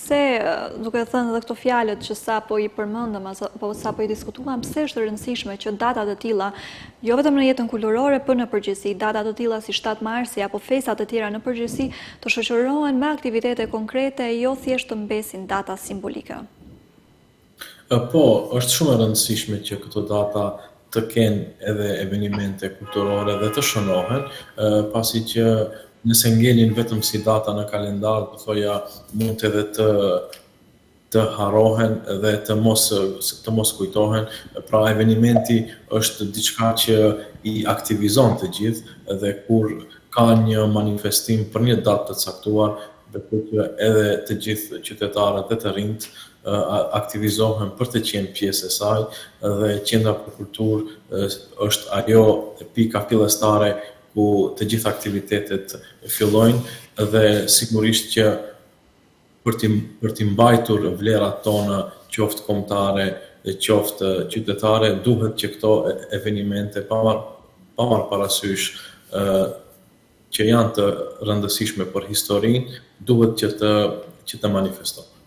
Pse, duke thënë edhe këto fjalët që sapo i përmendëm apo sapo i diskutuam, pse është e rëndësishme që data të tilla, jo vetëm në jetën kulturore, por në përgjithësi, data të tilla si 7 marsi apo festa të tjera në përgjithësi, të shoqërohen me aktivitete konkrete e jo thjesht të mbesin data simbolike? Po, është shumë e rëndësishme që këto data të kenë edhe evenimente kulturore dhe të shënohen, pasi që nëse ngelin vetëm si data në kalendar, do thoja mund edhe të të harrohen dhe të mos të mos kujtohen. Pra evenimenti është diçka që i aktivizon të gjithë dhe kur ka një manifestim për një datë të caktuar, besoj që edhe të gjithë qytetarët dhe të rinjtë aktivizohen për të qenë pjesë e saj dhe Qendra për Kulturë është ajo pika fillestare ku të gjitha aktivitetet fillojnë dhe sigurisht që për t'i për t'i mbajtur vlerat tona qoftë kombëtare qoftë qytetare duhet që këto evenimente pa marrë pa marrë parasysh që janë të rëndësishme për historinë, duhet që të që të manifestohen.